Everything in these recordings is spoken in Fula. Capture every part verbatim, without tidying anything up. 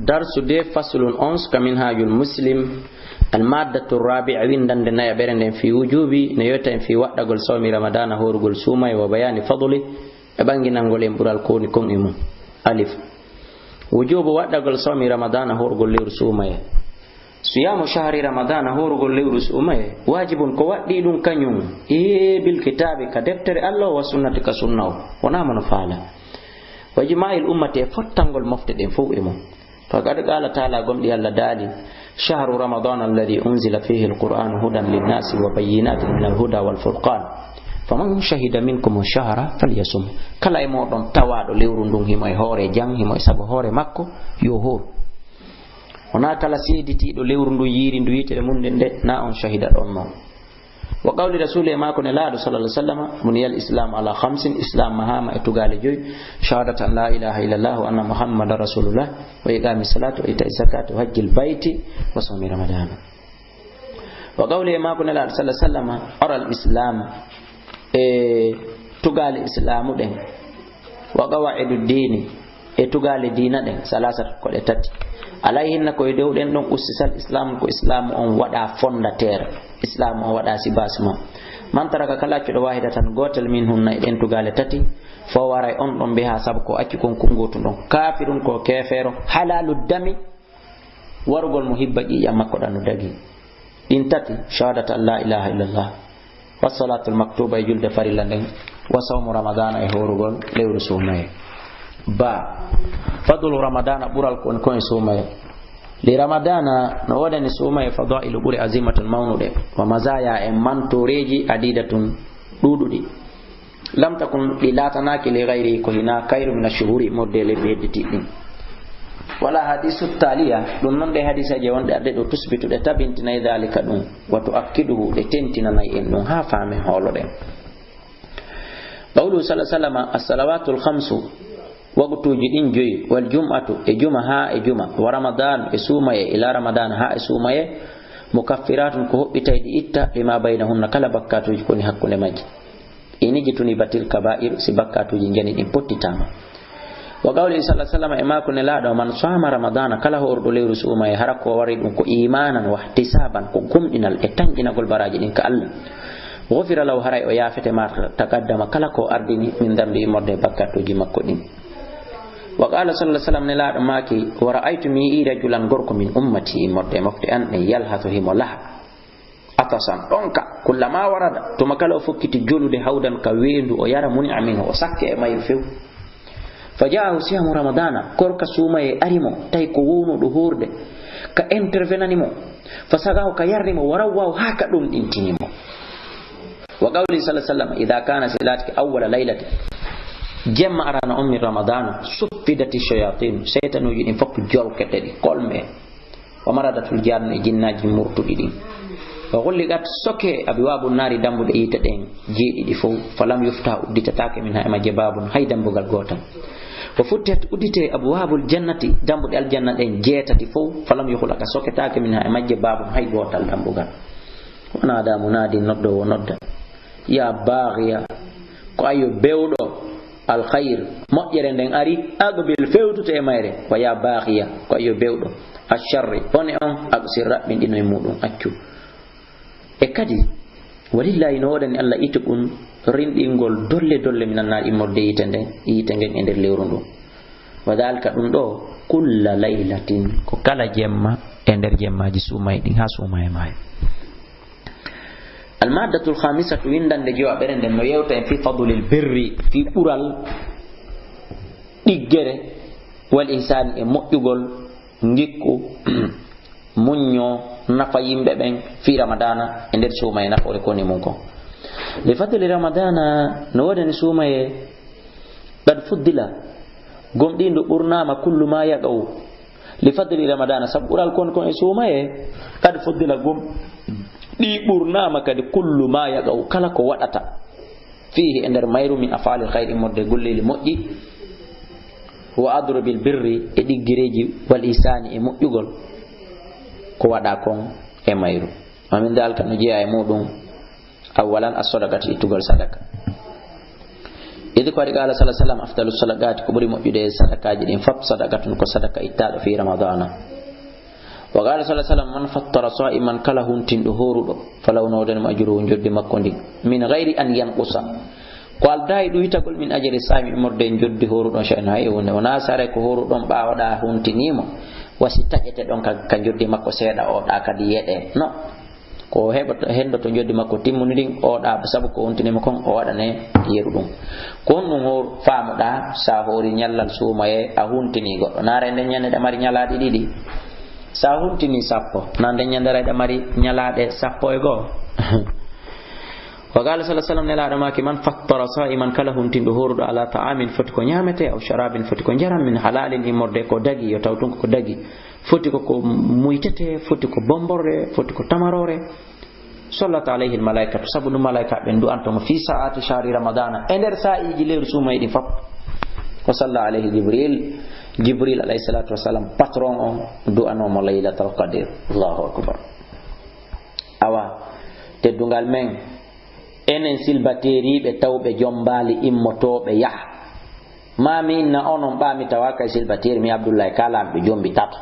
Darsu de faslun ons ka Minhajul Muslim, al maddatu rabi'a, windande nayaɓere nden, fi wujubi, ne yewta en fi waɗɗagol sawmi Ramadana, horugol suumaye, wa bayani fadli, e ɓanginangol en ɓural ko woni kon e mum. Alif. Wujubu waɗɗagol sawmi Ramadana, horugol lewru suumaye. Siyamu shahri Ramadana, horugol lewru suumaye, wajibun, ko waɗɗi ɗum kañum, e bil kitabi, ka deftere Allah, wa sunnati, ka sunna o, wona mono faala. Wa ijma'il ummati, e fottangol mofte ɗen fof e mum. Faqad qala ta'ala, gomɗi Allah daali, shahru Ramadana alladhi unzila fihi alqur'anu hudan linnasi wa bayyinatin min alhuda wal furqan. Faman shahida minkum shahra falyasum. Kala e moɗon tawaɗo lewru ndun himo e hoore jang, himo e sago hoore makko, yo hooru. Wona kala seeditiiɗo lewru ndun, yiiri ndu yitere mum nden de, na on shahida ɗon non. Wa qawli rasuli, e maako nelaaɗo sallallahu alaihi wasallam, buniyal islamu ala khamsin, islam mahama e tugaale joyi, shahadatu an la ilaha illallah wa anna muhammadan rasulullah, wa iqami salati, wa ita'i zakati, wa hajjil bayti, wa sawmi ramadana. Wa qawli, e maako nelaaɗo sallallahu alaihi wasallam, aral islam, e tugaale islamu ɗen, wa qawaidu dini, e tugaale diina ɗen, salasat, ko ɗe tati. Alayhinna, ko e dow ɗen ɗon, ussisal islam, ko islam on waɗa fondataire, islam on waɗa sibasement. Man taraka, kala accuɗo, wahidatan, gotel, minhunna, e ɗen tugaale tati, fo waray on ɗon biha, sabu ko acci kon kun gotu ɗon, kafirun, ko kefero, halalu dami, warugol mo hibba ƴiiƴam makko ɗan no dagi. Ɗin tati, shahadatu an la ilaha illallah, wa salatul maktuba, e julde farilla nden, wa sawmu ramadana, e horugol lewru suumaye. Ba, fadlu ramadana, ɓural ko woni kon e suumaye. Li ramadana, no woodani suumaye fadailu, ɓuri azimatun, mawnuɗe, wa mazaya, e mantoreeji, adidatun, ɗuuɗuɗi. Lam takun, ɗi laatanaaki, li gayri, ko hinaa kayru, mina shuhuri, immorde e lebbi hedditiiɗi ɗin. Wala hadisu taliya, ɗum non ɗe hadiseeje wonɗe arde ɗo, tusbitu, ɗe tabintinay, dalika ɗum, wa tuakkiduhu, ɗe tentinanay en ɗum, haa faamen, hooloɗen. Qawluhu sallallahu alaihi wasallam, as-salawatul khamsu, waqtuuji ɗin joyi, wal jum'atu, e juma haa e juma, wa ramadanu, e suumaye, ila ramadana, haa e suumaye, mukaffiratun, ko hoɓɓitay ɗi itta, lima baynahunna, kala bakkatuuji ko woni hakkunde majji. Iniji tuni batil kaba'ir, si bakkatuuji njani ɗin pottitaama. Wa qawli sallallahu alaihi wasallam, e maako nelaaɗo, man sama ramadana, kala horuɗo lewru suumaye, hara ko wari ɗum ko imanan wa ihtisaban, ko gomɗinal e tanƴinagol baraaji ɗin ka Allah. Ghufira lahu, haray o yaafete ma taqaddama, kala ko ardini min dambi, immorde e bakkatuuji makko ɗin. Wa qala sallallahu alaihi wasallam, nelaaɗo maaki, wa ra'aytu, mi yi'i, rajulan, gorko, min ummati, immorde e mofte an ɗen, yalhathu, himo laha. Atasan, ɗonka, kullama warada, tuma kala o fokkiti jolude, hawdan, ka weendu, o yara, muni'a minhu, o sakke e mayru few. Fa ja'ahu siyamu ramadana, korka suumaye ari mo, tawi ko wownuɗo horde, ka intervenani mo, fa sagahu, ka yarni mo, wa rawwahu, haa ka ɗum ɗintini mo. Wa qawli sallallahu alaihi wasallam, idha kana, si laatike, awwala laylati, jemma arano on min ramadana, suffidati shayatin, seytanuuji ɗin fof jolkete, ɗi kolme. Wa maradatul jannu, e jinnaaji murtuɗi ɗin. Wa ghulliqat, soke, abwaabun naari, dambuɗe yiite ɗen jeeɗiɗi fow. Falam yuftaha, udditataake, minha, e majje, baabun, hay dambugal gootal. Wa futtihat, uddite, abwaabul jannati, dambuɗe aljanna ɗen jeetati fow. Falam yughlaqa, soketaake, minha, e majje, baabun, hay gootal dambugal. Wa nada munadin, noddoowo nodda. Ya baghiya, ko ayo bewɗo, al khayr, moƴƴere nden ari, aqbil, fewtute e mayre, wa ya baghiya, ko ayo bewɗo, al sharri, bone on, aqsir, raɓɓinɗino e muɗum, accu. E kadi, walillahi, no woodani Allah, itqun, rinɗingol dolle dolle, minan naar, immorde yiite nden, yiite ngen e nder lewru ndun. Wa dhalika, ɗum ɗo, kulla laylatin, ko kala jemma e nder jemmaaji suumaye ɗin haa suumaye maayo. Almaddatul khamisatu, windande jowaɓere nden no yewta en fi fadlil birri, fi ɓural ɗiggere, wal ihsani, e moƴƴugol, ngikku, muñño, nafa yimɓe ɓen fi ramadana, e nder suumaye, nafoore ko woni mum kon. Li fadli ramadana, no woodani suumaye, qad fuddila, gomɗinɗo ɓurnaama, kullu ma yaqa'u, li fadli ramadana, sabu ɓural kon kon e suumaye, qad fuddila, gom ɗi ɓurnaama kadi, kullu ma yaqa'u, kala ko waɗata, fihi, e nder mayru, min af'alil khayri, immorde e golleeli moƴƴi, wa adrubil birri, e ɗiggireeji, wal ihsani, e moƴƴugol, ko waɗa kon e mayru. Wa min dhalika, no jeyaa e muɗum, awwalan, as-sadaqati, ittugol sadaka. Idi ko waɗi, qala sallallahu alaihi wasallam, afdalu sadaqati, ko ɓuri moƴƴude e sadakaaji ɗin fop, sadaqatun, ko sadaka ittaaɗo fi ramadana. Wa qala sallallahu alaihi wasallam, man fattara sa'iman, kala huntinɗo hooruɗo, falahu, no woodani mo, ajruhu, njoddi makko ndin, min ghairi an yanqusa, ko aldaa e ɗuytagol, min ajri saimi, immorde e njoddi hooruɗo on, shay'an, hay e huunde. Wonaa saare ko hooruɗon ɓaawoɗaa huntinii mo, wasi taƴete ɗon ka, ka njoddi makko seeɗa, o ɗa kadi yeɗe. No. Ko heɓoto, hendoto njoddi makko timmuniri, o ɗa, sabu ko huntinii mo kon, o waɗane yeru ɗum. Ko honɗum hor-, faamuɗaa, sa hoori ñallal suumayee, a huntinii goɗɗo. Naare nden ñande ɗa mari ñalaaɗe ɗiɗi. Sa huntinii sappo, na nden ñande ɗa mari ñalaaɗe sappo e goo. Wa qala sallallahu alaihi wasallam, Nelaaɗo maaki, man fattara sa'iman, kala huntinɗo hooruɗo, ala ta'amin, foti ko ñaametee, aw sharabin, foti ko njaram, min halalin, immorde ko dagi, yo taw tun ko dagi, foti ko ko muytetee, foti ko bomborre, foti ko tamaroore, sallat alayhi al malaikatu, sabu ɗum malaika ɓen du'anto mo, fi sa'ati shahri ramadana, e nder saa'iiji lewru suumayee ɗin fop. Wa salla alayhi Jibril, Jibril alayhi salatu wassalam, patron on, du'ano mo laylatal qadr. Allahu akbar. Awa, teddungal men, enen silbateeriiɓe tawɓe jombaali immotooɓe yaha. Ma mi inna onon ɓaa mi tawa kay silbateeri, mi Abdullahi Kaala mi ɓe jombi tato.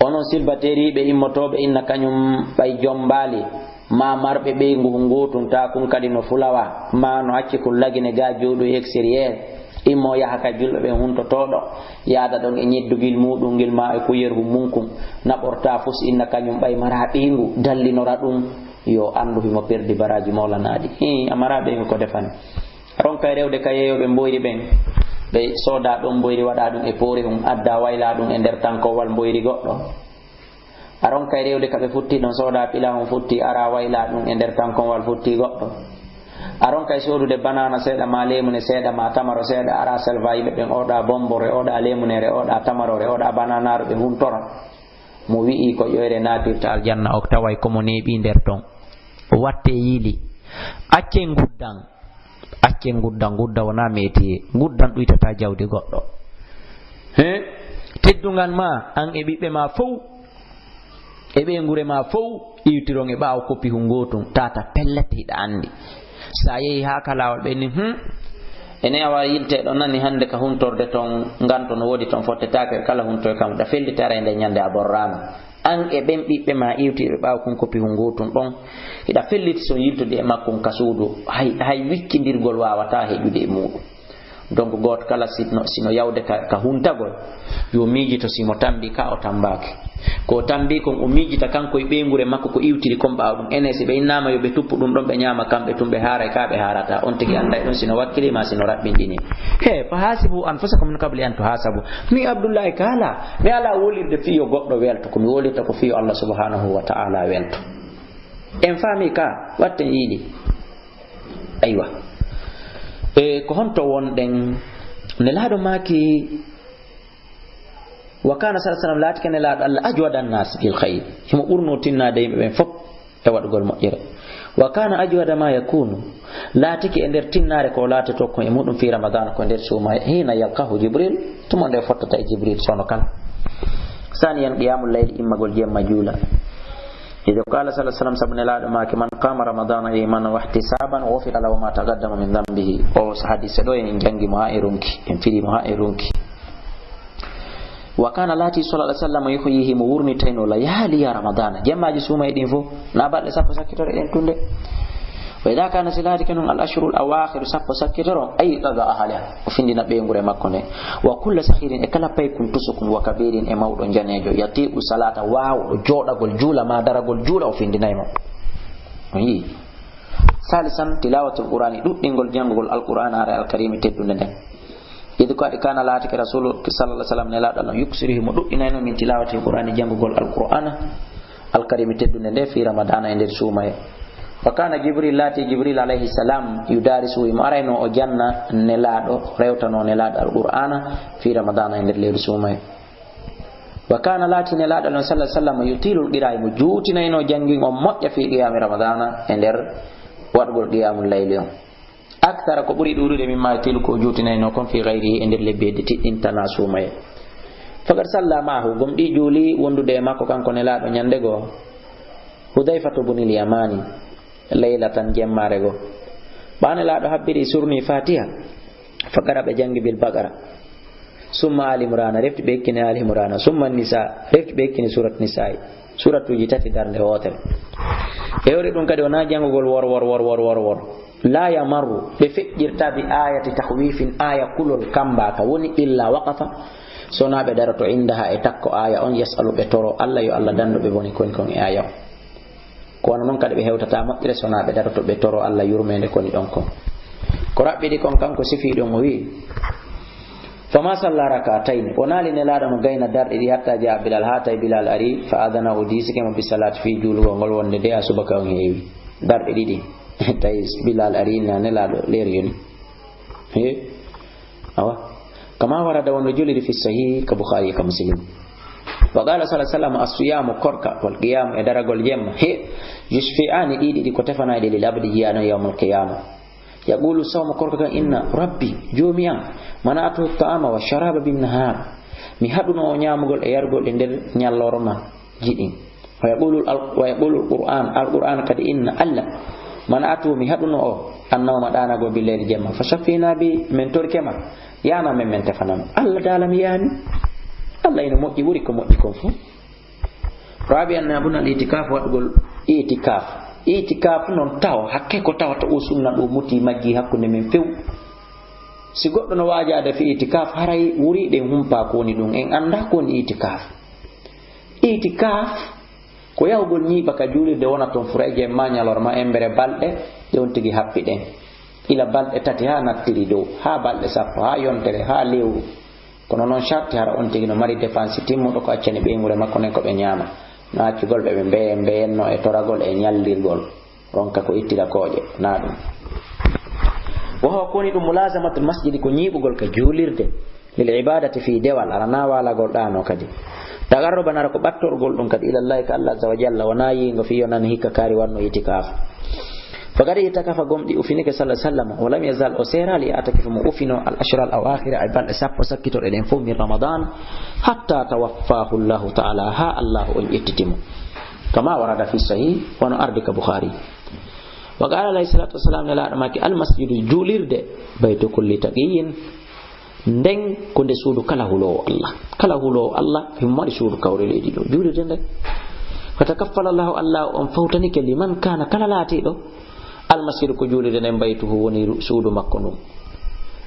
Onon silbateeriiɓe immotooɓe inna kañum ɓay jombaali, ma marɓe ɓeyngu ngutun ta kun kadi no fulawa, ma no acci kun lagine ga jooɗu e extérieur, immo yaha ka julɓe ɓen huntotooɗo, yaada ɗon e ñeddugil muuɗum ngil ma e kuyerhu mun kun, naɓorta fus inna kañum ɓay mara ɓeyngu, dallinora ɗum, yo anndu himo perdi baraaji mawlanaaɗi. Hii, a mara ɓeyngu ko defani. A ronkay rewde ka yeeyooɓe mboyri ɓen, ɓe sooda ɗon mboyri, waɗa ɗum e poori hun, adda wayla ɗum e nder tankowal mboyri goɗɗo. A ronkay rewde ka ɓe futti ɗon, sooda pila hun futti, ara wayla ɗum e nder tankowal futti goɗɗo. A ronkay soodude banana seeɗa, ma leemune seeɗa, ma tamaro seeɗa, ara selva yimɓe ɓen, oɗa bombore, oɗa leemunere, oɗa tamarore, oɗa bananaru, ɓe huntora. Mo wi'i ko ƴoyre naatirta aljanna, o taway ko mo neeɓi nder ton. Watte yiili. Accen nguddan. Accen nguddan, ngudda wona métier. Nguddan ɗuytata jawdi goɗɗo. He? Teddungal ma, an e ɓiɓɓe ma fow, e ɓeynguure ma fow, iwtiron e ɓaawo koppi hu ngootun, tata pellet hiɗa anndi. Sa yehi haa ka laawol ɓe ni, hmm? Ene awa yilte ɗon nani hannde ka huntorde ton, ngan ton woodi ton fottetaake kala huntoy kam, ɗa felliti aray nde ñande a borraama. An e ɓen ɓiɓɓe ma iwtiiɓe ɓaawo kun koppi hu ngootun ɗon, hiɗa felliti son yiltude e makkun ka suudu, hay, hay wiccindirgol waawataa heƴude e muuɗum. Donc, gooto kala sino, sino yawde ka, ka huntagol, yo miijito simo tambi ka o tambaaki. Ko o tambi kon, o miijita kanko e ɓeynguure makko ko iwtiri kon ɓaawo ɗum. Enen si ɓe innaama yo ɓe tuppu ɗum ɗon, ɓe ñaama kamɓe tun, ɓe haaray ka ɓe haarata. On tigi annday ɗum sino wakkili ma sino raɓɓinɗini. He, fa hasibu anfusakum min qabli an tuhasabu. Mi Abdullahi Kaala, mi alaa wolirde fii yo goɗɗo welto. Ko mi wolirta ko fii yo Allah subhanahu wa ta'ala welto. En faami ka, watten yiili. Aywa. E ko honto wonɗen? Nelaaɗo maaki, wa kana sallallahu alaihi wasallam, laatike Nelaaɗo Allah, ajwada an-nas bil khair, himo ɓurno tinnaade yimɓe ɓen fop e waɗugol moƴƴere. Wa kana ajwada ma yakunu, laatike e nder tinnaare ko laatoto ko e muɗum fi Ramadan, ko nder suumaye, hina yalqahu Jibril, tuma nde fottata e Jibril sono kala. Saniyan, qiyamul layli, immagol jemma juula. Ido qala sallallahu alaihi wasallam, sabu Nelaaɗo maaki, man qama ramadana imanan wa ihtisaban ghufira lahu ma taqaddama min dhanbihi. O hadise ɗo en janngi mo haa e ronki, en firi mo haa e ronki. Wa kana, laati, sallallahu alaihi wasallam, yuhyihi, mo wurnitayno layaliya ramadana, jemmaaji suumayee ɗin fof, na balɗe sappo sakkitoro ɗen tun de. Wa idha kana, si laatike non, al ashhurul awakhiru, sappo sakkitoro, ayqadha ahliha, o findina ɓeynguure makko nde. Wa kulla saghirin, e kala paykun tosukun, wa kabirin, e mawɗo njaneejo, yatiqu salata, waawɗo jooɗagol juula ma daragol juula, o findinay mo. On yi'i? Salisan, tilawatul qur'ani, ɗuɗɗingol janngugol alqur'ana, haray alkarimi teddunde nden. Idi ko waɗi, kana, laatike, rasulu sallallahu alaihi wasallam, Nelaaɗo Allah, yuksiru, himo ɗuɗɗinayno, min tilawatil qur'ani, janngugol alqur'ana alkarimi teddunde nde, fi ramadana, e nder suumaye. Wa kana Jibril, laati Jibril alayhi salam, yudarisu, himo arayno o janna Nelaaɗo, rewtano Nelaaɗo alqur'ana fi ramadana, e nder lewru suumaye. Wa kana, laati Nelaaɗo Allah sallallahu alaihi wasallam, yutilul qira'a, himo juutinayno janngingol moƴƴa fi qiyami ramadana, e nder waɗugol qiyamul layli on. Akthara, ko ɓuri ɗuuɗude, mimma yutilu, ko juutinayno kon, fi ghayrihi, e nder lebbi heddi tiɗɗintana suumaye. Faqad salla ma'ahu, gomɗii juuli wondude e makko kanko Nelaaɗo ñande goo, Hudhayfatu bunil Yamani, laylatan, jemmaare goo. Ɓaane laaɗo habbiri surni Fatiha. Fa qara ɓe jangi bil Baqara. Summa Ali Imrana, refti ɓe ekkini Ali Imrana. Summa Nisa, refti ɓe ekkini surat Nisa'i. Suratuji tati darnde wootere. E hewre ɗum kadi wona jangugol wor, wor, wor, wor, wor, wor. La yamarru, ɓe feƴƴirta bi ayati takhwifin, aya kulol kamba ka woni illa waqafa. Sona ɓe daroto indaha e takko aya on, yas'alu ɓe toro Allah yo Allah dandu ɓe boni kon kon e aya on. Ko wano non kadi ɓe hewtata moƴƴere, sona ɓe daroto ɓe toro Allah yurmende koni ɗon kon. Ko raɓɓiɗi kon kanko sifi ɗum o wi, fama salla rak'atayni, o naali Nelaaɗo no gayna darɗe ɗi hatta jaa Bilal, haa tawi Bilal ari, fa adana o diisike mo bi salati fii juulugol ngol wonde de a subaka on heewi. Darɗe ɗiɗi. Tawi Bilal ari na Nelaaɗo leer yoni. He? Awa. Kama warada wonno juliri fi sahih ka Bukhari ka Muslim. Wa qala sallallahu alaihi wasallam, as-siyamu korka, wal qiyamu e daragol jemma. He, yushfi'ani ɗiɗi ɗi ko tefanayɗe lil abdi jiyano yawmal qiyama. Yaqulu sawmu korka kan inna rabbi, joomi am, mana'atuhu ta'ama wa sharaba bin nahar. Mi haɗuno o ñaamugol e yarugol e nder ñallorma jiɗin. Wa yaqulu al-, wa yaqulu al-Qur'an, al-Qur'an kadi inna Allah. Mana'atuhu mi haɗuno o annawma ɗaanagol bil layli jemma. Fa shaffina bi men torkema. Yana men men tefanam. Allah daalami yani. Allah ina moƴƴi ɓuri ko moƴƴi kon fu. Rabi'an, nabuna al-itikaf, waɗugol itikaf. Itikaf non taw, hakke ko tawata o sunna ɗo muti majji hakkunde men few. Si goɗɗo no waajaade fi itikaf, haray wuri ɗen humpa ko woni ɗum, en annda ko woni itikaf. Itikaf ko yahugol ñiiɓa ka juulirde wona ton furay jemma ñalorma embere balɗe ɗe on tigi happi ɗen. Ila balɗe tati haa nattiri dow, haa balɗe sappo, haa yontere, haa lewru. Kono noon sarti hara on tigi no mari dépense timmuɗo ko accani ɓeynguure makko nden ko ɓe ñaama. No accugol ɓe ɓe mbeye mbeyenno e toragol e ñallirgol. Ronka ko ittira kooƴe, na ɗum. Wa huwa ko woni ɗum mulazamatul masjidi ko ñiiɓugol ka juulirde. Lil ibadati fii dewal, ara na waalagol ɗaano kadi. Taqarruban ara ko ɓattorgol ɗum kadi ilallahi ka Allah azza wa jalla, wona yiingo fii yo nan hikka kaari wanno itikaf. Faqad i'takafa gomɗi ufinike sallallahu alaihi wasallam, wa lam yazal o seeraali ya'takifu mo ufino al ashra al awakhira ay balɗe sappo sakkitoɗe ɗen fof min Ramadan, hatta tawaffahu Allahu ta'ala, ha Allah on ƴettitimo. Kama warada fi sahih, wano ardi ka Bukhari. Wa qala alayhi salatu wassalam, Nelaaɗo maaki, al masjidu juulirde, baytu kulli taqiyin, nden ko nde suudu kala huloowo Allah. Kala huloowo Allah, himo mari suudu kawre leydi ɗo, juulirde nden. Fa takaffala Allahu, Allah on fawtanike liman kana kala laatiiɗo, al masjidu ko juulirde nden, baytuhu woni ru-, suudu makko ndun.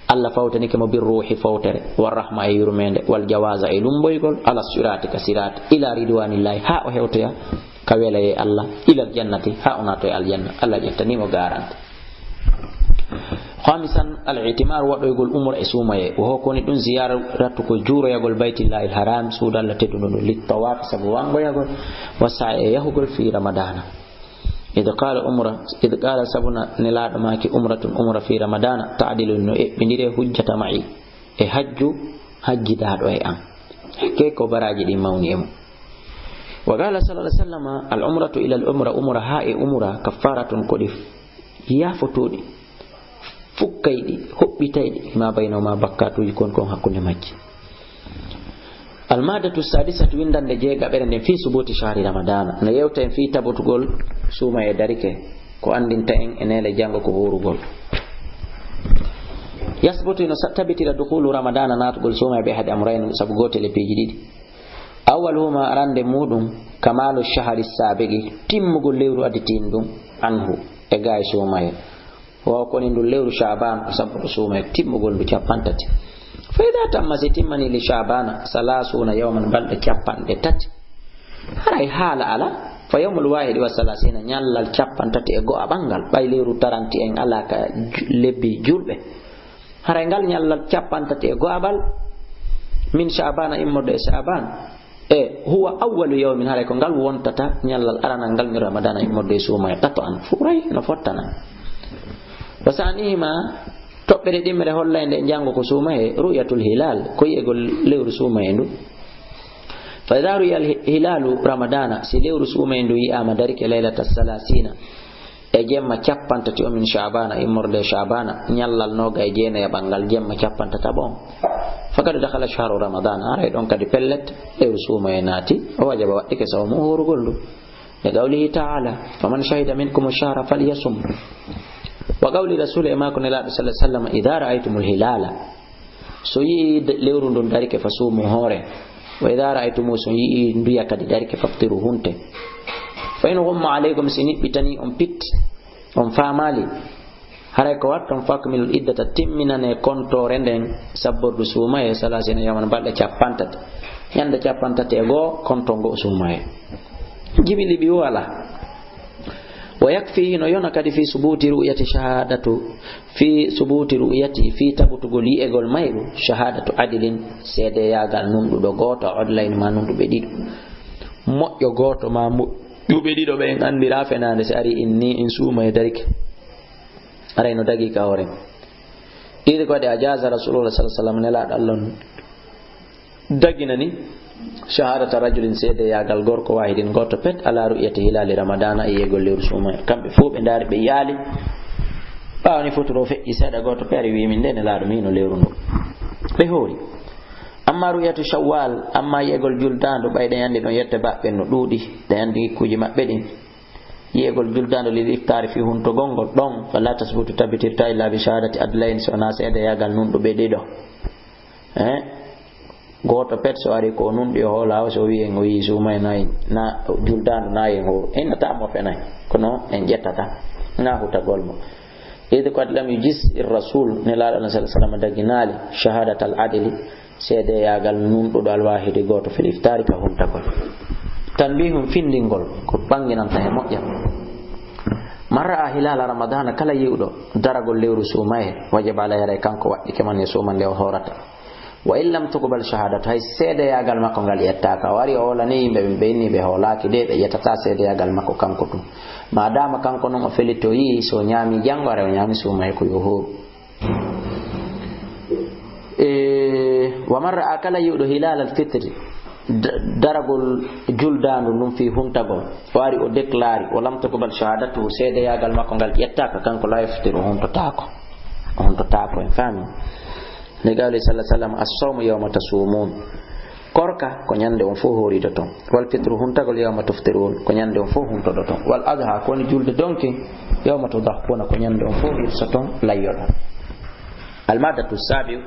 Allah fawtanike mo bir ruuhi fawtere, war rahma e yurmeende, wal jawaaza e lumboygol, ala siraati ka siraati, ila ridwanillahi, haa o hewtoya ka welayee Allah, ilal jannati, haa o naatoya aljanna. Allah ƴettani mo garanti. Khamisan, al i'timar waɗoygol umra e suumayee. Wo ho ko woni ɗum ziyaratu ko juuroyagol baytillahil haram, suudu Allah tedduɗo ndu, lit tawaaf sabu wangoyagol, wa sa'i e yahugol fi ramadana. Id qala umra, id qala sabuna Nelaaɗo maaki umratun umra fi ramadana, ta'dilu no eɓɓindire hujjata ma'i. E hajju, hajjidaaɗo e an. Hakke ko baraaji ɗin mawni e mum. Wa qala sallallahu alaihi wasallam, al umratu ila al umra, umra ha e umra, kaffaratun ko ɗi yaafotooɗi, fukkayɗi, hoɓɓitayɗi, ma baynahuma bakkatuuji kon kon hakkunde majji. Al maadatu sadisatu, windande jeegaɓere nden, fi subuti shahri ramadana. No yewta en fi tabutugol suumayee darike. Ko anndinta en e neele janngo ko hoorugol. Yasbutu, ino sa-, tabitira dukhulu ramadana, naatugol suumayee bi ahadi amrayni, sabu gootel e piiji ɗiɗi. Awwaluhuma, arande muɗum, kamalu shahri sabiqi, timmugol lewru additin ɗum, anhu, e gaay suumayee. Wo ko woni ndu lewru Sha'ban, ko sabu ko suumayee timmugol ndu cappanɗe tati. Fa idha tamma, si timmani li Sha'bana salasuna yawman, balɗe cappanɗe tati. Haray haala ala, fa yawmul wahidi wa salasina, ñallal cappanɗe tati e go'aɓal ngal, ɓay lewru taranti en ala ka ju-, lebbi julɓe. Haray ngal ñallal cappanɗe tati e go'aɓal, min Sha'bana, immorde e Sha'ban, e huwa awwalu yawmin, haray ko ngal wontata ñallal aranal ngal min ramadana, immorde e suumayee, qat'an, furay no fottana. Wa sanihima, toɓɓere ɗimmere hollaynde e janngo ko suumayee, ru'yatul hilal, ko yi'egol lewru suumayee ndu. Fa idha ru'iyal hi-, hilalu ramadana, si lewru suumayee ndu yi'aama darike laylata salasina, e jemma cappanɗe tati o min Sha'bana, immorde Sha'bana, ñallal noogay e jeenayaɓal ngal, jemma cappanɗe tati on. Faqad dakhala shahru Ramadan, haray ɗon kadi pellet, lewru suumayee naati, o wajaba waɗɗike sawmu hoorugol ndu. Li qawlihi ta'ala, faman shahida minkumu shahra falyasum. Wa qawli Rasul, e maako Nelaaɗo sallallahu alaihi wasallam, "Idha ra'aytumul hilala." So yi'i de-, lewru ndun darike fa sumu, hoore. "Wa idha ra'aytumu," so yi'i nduya kadi darike, "faftiru," hunte. "Fa in ghumma alaykum," si niɓɓitani on pit, on faamaali, haray ko watton, "fa akmilul iddata," timminane kontoore nden, sabbordu suumaye, "salasina yawman," balɗe cappanɗe tati. Ñande cappanɗe tati e goo, konto ngo suumaye. Jibi liɓi o alaa. "Wa yakfi," hino yona kadi, "fi subuti ru'yati shahadatu, fi subuti ru'yati," fi tabutugol yi'egol mayru, "shahadatu adilin," seedeyaagal nunɗuɗo gooto, adlayn, ma nunɗuɓe ɗiɗo. Moƴƴo gooto ma moƴƴuɓe ɗiɗo ɓe en anndiraa fenaande, si ari inni in suumaye darike. Aray no dagi ka hoore. Idi ko waɗi ajaza Rasulullah sallallahu alaihi wasallam, Nelaaɗo Allah on daginani shahadata rajulin, seedeyaagal gorko, wahidin, gooto pet, ala ru'yati hilali ramadana, e yi'egol lewru suumaye. Kamɓe fof ɓe ndaari, ɓe yaali. Ɓaawo ni futuro feƴƴi seeɗa, gooto pet ari wi, "Min de Nelaaɗo, mi yi'ino lewru ndu." Ɓe hoori. Amma ru'yatu shawwal, amma yi'egol juldaandu, ɓay ɗen anndi ɗon yette baɓɓe no ɗuuɗi, ɗen anndi gikkuuji maɓɓe ɗin. Yi'egol juldaandu lil iftari, fii huntogol ngol ɗon, fala tasbutu, tabitirta, illa bi shahadati adlayn, so wonaa seedeyaagal nunɗuɓe ɗiɗo. Eh? Gooto pet so ari ko nunɗi o hoola o, so wi'en o yi'i suumaye nayi, na juldaandu nayi en hooru. En innata mo fenay. Kono en ƴettata. Na hutagol mo. Id qad lam yujis ir rasul, Nelaaɗo Allah sallallahu alaihi wasallam daginaali shahadatal adli, seedeyaagal nunɗuɗo alwahidi gooto fil iftari ka huntagol. Tanbihun, findingol, ko ɓanginanta e moƴƴa. Man ra'a hilala ramadana, kala yi'uɗo daragol lewru suumaye, wajaba alayhi, haray kanko waɗɗike man e suuman nde o hoorata. Wa in lam tuqbal shahadatu, hay seedeyaagal makko ngal yettaaka. O ari o hoolani yimɓe ɓen, ɓe inni ɓe hoolaaki de, ɓe yettata seedeyaagal makko kanko tun. Ma dama kanko non o felitoyi, so o ñaami janngo, haray o ñaami suumaye ko yo hooru. E, wa man ra'a, kala yi'uɗo hilal al fitri, d-, daragol juldaandu ndun fii huntagol, o ari o déclare, wa lam tuqbal shahadatuhu, seedeyaagal makko ngal ƴettaaka, kanko la yuftiru, o huntotaako. O huntotaako, en faami. Li qawli sallallahu alaihi wasallam, "As-sawmu yawma tasumun." Korka ko ñande on fof hooridoton. "Wal fitru," huntagol, "yawma tuftirun," ko ñande on fof huntodoton. "Wal adha," ko woni julde donki, "yawma tudahhuna," ko ñande on fof hirsoton, layyoɗon. Al maddatu sabiu,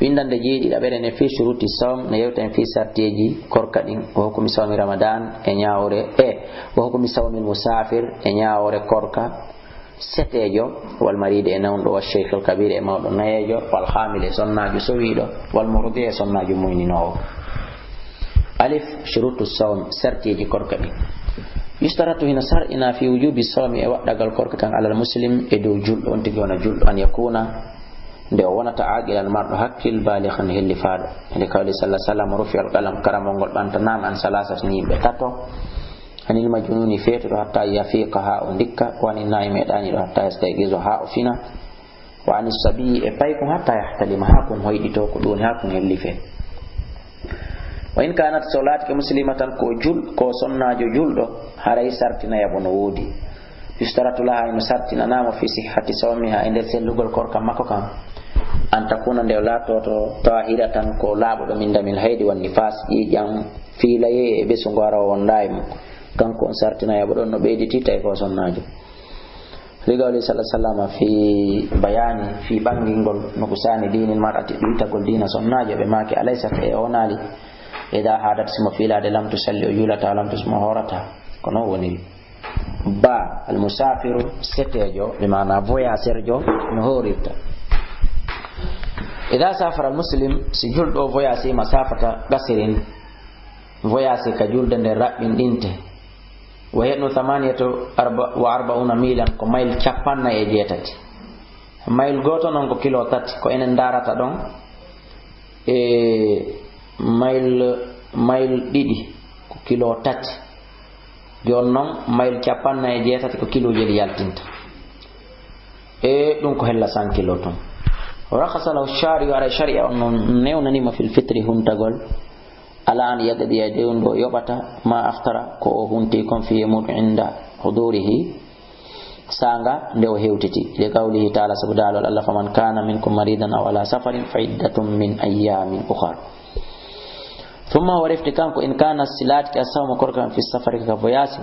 windande jeeɗiɗaɓere ne, fi shuruti sawm, ne yewta en fi sartiyeeji korka ɗin, wa hukumi sawmi ramadan, e ñaawore, e wa hukumi sawmi musafir, e ñaawore korka seteejo, wal maridi, e nawɗo, wa shaykhil kabir, e mawɗo nayeejo, wal hamil, e sonnaajo sowiiɗo, wal murdi, e sonnaajo muyninoowo. Alif, shurutu sawm, sartiiji korka ɗin. Yustaratu, hino sar'ina, fi wujubi sawmi, e waɗɗagal korka kan, alal muslim, e dow julɗo, on tigi wona julɗo, an yakuna, nde o wonata, aqilan, marɗo hakkil, balighan, hellifaaɗo. Nde kawli sallallahu alaihi wasallam, rufi al qalam, karamol ngol ɓantanaama, an salasat, yimɓe tato. Anil majnuni, feetuɗo, hatta yafiqa, haa o ndikka, wa anin naimi, e ɗaaniiɗo, hatta yastayqiza, haa o fina, wa anis sabiyi, e paykun, hatta yahtalima, haa kun hoyɗito, ko ɗun woni haa kun hellife. Wa in kanat, so laatike, muslimatan, ko jul-, ko sonnaajo julɗo, haray sarti nayaɓo no woodi. Yustaratu laha, ino sartinanaama, fi sihhati sawmiha, e nder sellugol korka makko kan, an takuna, nde o laatoto, tahiratan, ko laaɓuɗo, min damil haydi wan nifas, ƴiiƴam fiilayee e ɓesngu hara o wonda e mum. Kanko on sarti nayaɓo ɗon no ɓeyditi, tawi ko sonnaajo. Li qawli sallallahu alaihi wasallam fi bayani, fi ɓangingol, nuqsani dinil mar'ati, ɗuytagol diina sonnaajo, ɓe maaki, alaysat, e o wonaali, ida hadat, simo fiilaade, lam tusalli, o juulata, lam tusum, o hoorata. Ko non woniri. Ba, al musafiru, seteejo, bi maana voyageur jo, no hoorirta. Ida safara al muslim, si julɗo voyage masafata qasirin, voyage ka julde nde raɓɓinɗinte. Wa hiya thamaniyatu arba-, wa arba'una milan, ko mayl cappannayi e jeetati. Mayl gooto non ko kilo tati, ko enen ndaarata ɗon. E mayl, mayl ɗiɗi ko kilo tati. Jooni non, mayl cappannayi e jeetati ko kiluuje ɗi yaltinta. E ɗum ko hella cent kilo tun. Rakhasa lahu shari'u, ara shari'a on non newnanimo fil fitri, huntagol. Ala an yaqdiya, e dow nde o yoɓata, ma aftara, ko o hunti kon, fi yawmin inda hudurihi, saanga nde o hewtiti. Li qawlihi ta'ala, sabu daalol Allah, "Faman kana minkum maridan aw ala safarin fa iddatun min ayyamin ukhar." Thumma, o refti kanko, in kana, si laatike, as-sawmu, korka kan, fi safari, ka voyage,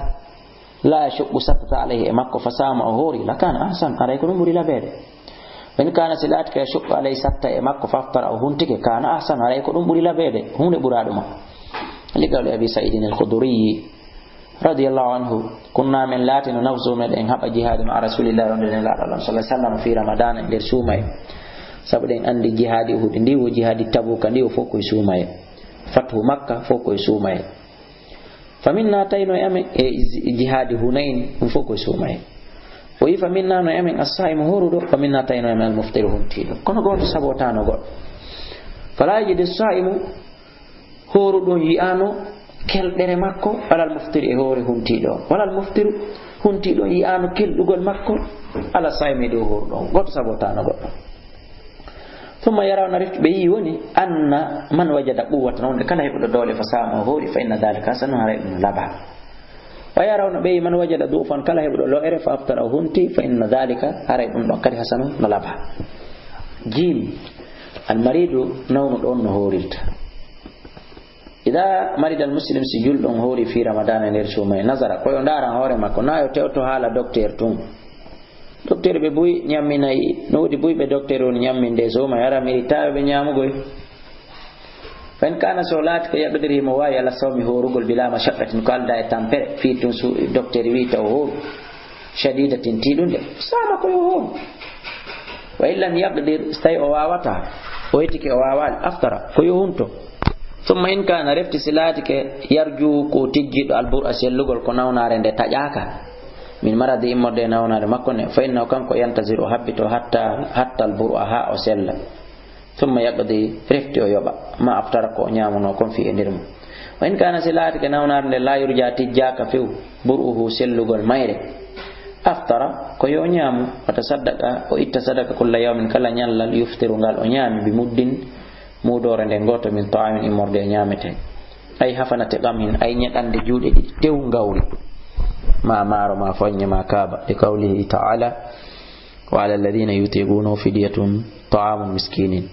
لا يشق, sattata, عليه, e makko, فصام, o hoori, لكان أحسن, haray ko ɗum ɓuri labeede. وإن كان, si laatike, يشق عليه, satta e makko, فأفطر, o huntike, كان أحسن, haray ko ɗum ɓuri labeede, huunde ɓuraa ɗuma. لقول أبي سعيد الخدري رضي الله عنه: كنا, men laatino, نغزو, meɗen haɓa, جهاد مع رسول الله, wonde Nelaaɗo Allah صلى الله عليه وسلم, في رمضان, e nder suumaye. Sabu eɗen anndi jihaadi Uhudi ndi, wo jihaadi Tabuuka ndi, wo fof ko e suumaye. Fathu Makka fof ko e suumaye. فمنا, tawi no e amen, e ji-, jihaadi Hunayn, ɗum fof ko e suumaye. O wi: فمنا, no e amen, الصائم, hooruɗo, ومنا, tawi no e amen, المفطر, huntiiɗo. Kono gooto sabotaano goɗɗo. فلا يجد الصائم, hooruɗo on yi'aano kelɗere makko على المفطر, e hoore huntiiɗo on, ولا المفطر, huntiiɗo on yi'aano kelɗugol makko على الصائم, e dow hooruɗo on. Gooto sabotaano goɗɗo. ثم يرون, refti ɓe yi'i woni, أن من وجد قوة, wonde kala heɓuɗo doole, فصام, o hoori, فإن ذلك حسن, haray ɗum no labaa. ويرون, ɓe yi'i, من وجد ضعفا, kala heɓuɗo lo'ere, فأفطر, o hunti, فإن ذلك, haray ɗum ɗon kadi, حسن, no labaa. Jiim, almariidu nawnuɗo on no hoorirta. إذا مرض المسلم, si julɗo on hoori, في رمضان, e nder suumaye, نظر, ko yo ndaaran hoore makko, na yo tewto haala docteur tun. Docteur ɓe buy ñamminay, no woodi buy ɓe docteur woni ñamminde e suumaye, hara mi ritaaɓe ɓe ñaamugol. فإن كان, so laati ko, يقدر, himo waawi, على الصوم, hoorugol, بلا مشقة, ko aldaa e tampere, fii tun su-, docteur wii taw hooru, شديدة, tiiɗunde, صام, ko yo hooru. وإن لم يقدر, so tawi o waawataa, o yetike o waawaali, أفطر, ko yo hunto. ثم إن كان, refti si laatike, يرجو, ko tijjiiɗo, البرء, sellugol, ko nawnaare nde taƴaaka, من مرض, immorde e nawnaare makko nde, فإنه, kanko, ينتظر, o habbito, حتى, حتى البرء, haa o sella. ثم يقضي, refti o yoɓa, ما أفطر, ko o ñaamunoo kon, فيه, e nder mum. وإن كان, si laatike nawnaare nde, لا يرجى, tijjaaka few, برؤه, sellugol mayre, أفطر, ko yo o ñaamu, وتصدق, o itta sadaka, كل يوم, kala ñallal, يفطر, ngal o ñaami, بمد, muudoore nde gooto, من طعام, immorde e ñaametee. أي حفنة قمح, ay ñeɗannde juuɗe ɗiɗi tew ngawri, maa maaro, maa foññe, maa kaaba. لقوله تعالى: وعلى الذين يطيقونه فدية طعام مسكين.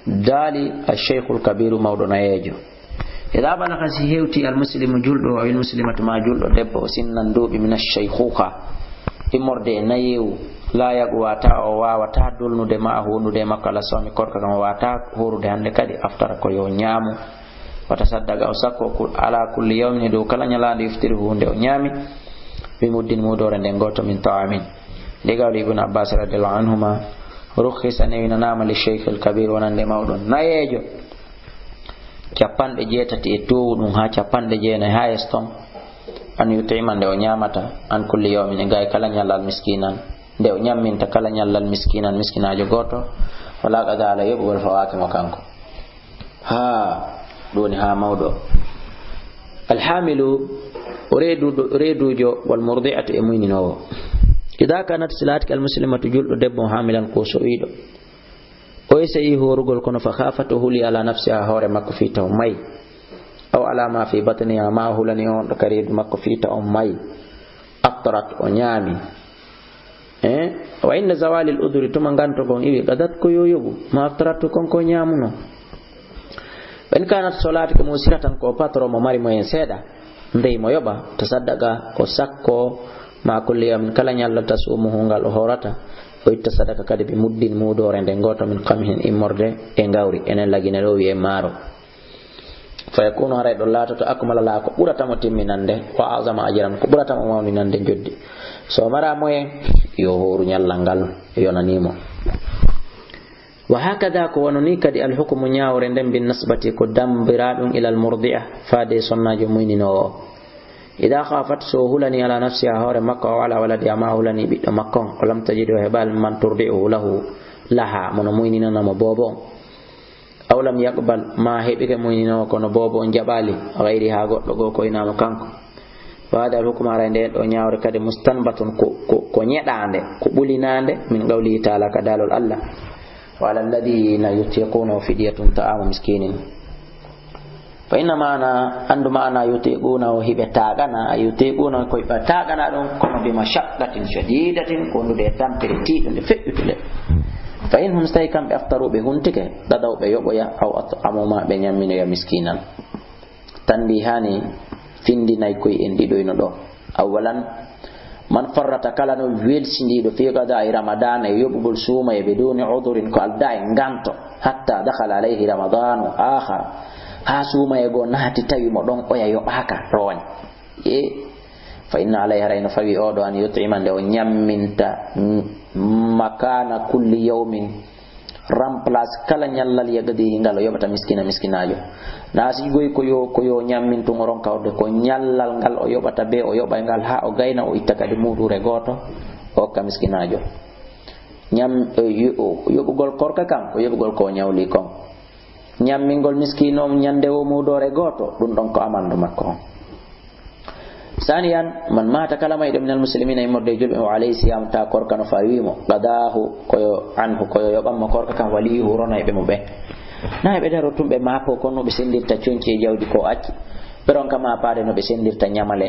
Daali الشيخ الكبير, mawɗo nayeejo. إذا بلغ, si hewti, المسلم, julɗo, أو المسلمة, maa julɗo debbo, سنا, duuɓi, من الشيخوخة, immorde e nayeewu, لا يقوى, tawa o waawataa, dolnude, معه, wondude e makko, على الصوم, korka kan, o waawataa hoorude hannde kadi, أفطر, ko yo ñaamu, وتصدق, o sakkoo, كل, على كل يوم, e dow kala ñalaande, يفطره, nde o ñaami, بمد, muudoore nde gooto, من طعام. لقول ابن عباس رضي الله عنهما: رخص, newinanaama, للشيخ الكبير, wonande mawɗo nayeejo, cappanɗe jeetati e toowu ɗum haa cappanɗe jeenayi, haa yeeso ton, أن يطعم, nde o ñaamata, عن كل يوم, e gay kala ñallal, مسكينا, nde o ñamminta kala ñallal, مسكينا, miskinaajo gooto, ولا قضاء عليه, yoɓugol fawaaki mo kanko. Haa, ɗum woni haa mawɗo. الحامل, o reeduɗo, reeduujo, والمرضعة, e muyninoowo. إذا كانت, si laatike, المسلمة, julɗo debbo, حاملا, ko so'iiɗo. O eseyi hoorugol, kono, فخافت, o huli, على نفسها, hoore makko, fii taw may, أو على ما في بطنها, maa o hulani on ɗo ka reedu makko, fii taw on may, أفطرت, o ñaami. Eh? وعند زوال العذر, tuma nganto ngon iwi, قضت, ko yo yoɓu, ما أفطرت, kon ko ñaamuno. وإن كانت, so laati ko, موسرة, ko patron mo mari moyen seeɗa, ndey mo yoɓa, تصدق, o sakkoo, مع كل يوم, kala ñallal, تصومه, ngal o hoorata, o itta sadaka kadi, بمد, muudoore nde gooto, من قمح, immorde e ngawri, enen lagine ɗo wi'e maaro. فيكون, haray ɗon laatoto, أكمل لها, ko ɓurata mo timminande, وأعظم أجرا, ko ɓurata mo mawninande njoddi. So mara moyen, yo hooru ñallal ngal, yonanii mo. وهكذا, ko wano nii kadi, الحكم, ñaawre nden, بالنسبة, ko dambira ɗum, إلى المرضعة, faade e sonnaajo muyninoowo. إذا خافت, so hulani, على نفسها, hoore makko, أو على ولدها, maa hulani ɓiɗɗo makko on, ولم تجد, o heɓaali, من ترضعه له, لها, mo no muyninana mo boobo on. أو لم يقبل, maa heɓike muyninoowo, kono boobo on jaɓaali, غيرها, goɗɗo goo ko hinaa mo kanko. وهذا الحكم, haray ndeen ɗoo ñaawre kadi, مستنبط, ko, ko, ko ñeɗaande, ko ɓulinaande, من قوله تعالى, ka daalol Allah: وعلى الذين يطيقونه فدية طعام مسكين. فإن معنى, anndu maanaa, يطيقونه, hiɓe taaɗana, يطيقونه, ko hiɓe taaɗana ɗum, kono, بمشقة شديدة, ko wondude e tampere tiiɗunde, feƴƴutunde. فإن هم, so tawi kamɓe, أفطروا, ɓe huntike, قضوا, ɓe yoɓoya, أو أطعموا, maa ɓe ñamminoya, مسكينا. Tanndi hani findinay koy en ɗiɗo ino ɗo. Awalan, man farrata, kala no welsindiiɗo, fi qada'i ramadana, e yoɓugol suumaye, biduni udurin, ko aldaa e nganto, hatta dakhala alayhi ramadanu akhar, haa suumaye goo naati tawi mo ɗon, oya yoɓaaka, rooñ. E, fa inna alayhi, haray no fawi oo ɗoo, an yut'ima, nde o ñamminta, m-, makana kulli yawmin, remplace kala ñallal, yaqdihi, ngal o yoɓata miskina, miskinaajo. Na si goy ko yo, ko yo ñammin tun o ronka waɗude, ko ñallal ngal o yoɓata bee, o yoɓay ngal haa o gayna, o itta kadi muuɗuure gooto, o hokka miskinaajo. Ñam-, e, yo-, yoɓugol korka kan, ko yoɓugol ko o ñawli kon. Ñammingol miskiino on ñande o muudoore gooto, ɗun ɗon ko amandu makko on. Saniyan, man mata, kala mayɗo, minal muslimina, immorde e julɓe, wa alayhi siyam, ta korka no fawi mo, qadahu, koyo anhu, koyo yoɓan mo korka kan, waliyuhu, ronayɓe mo ɓen. Na ɓe daro tun ɓe maako kon no ɓe sendirta conci e jawdi ko acci. Ɓe ronka maapaade no ɓe sendirta ñamale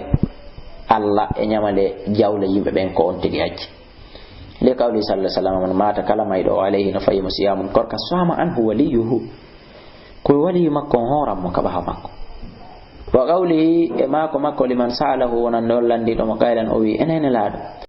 Alla e ñamale jawle yimɓe ɓen ko on tigi acci. Li qawli sallallahu alaihi wasallam, man mata, kala mayɗo, o alayhi, no fayi mo, siyamun, korka, sama anhu waliyuhu, ko waliyu makko on hooran mo ka ɓaawo makko. Wa qawlihi, e maako makko, liman sa'alahu, wonande on landiiɗo mo, qailan, o wi, enen Nelaaɗo,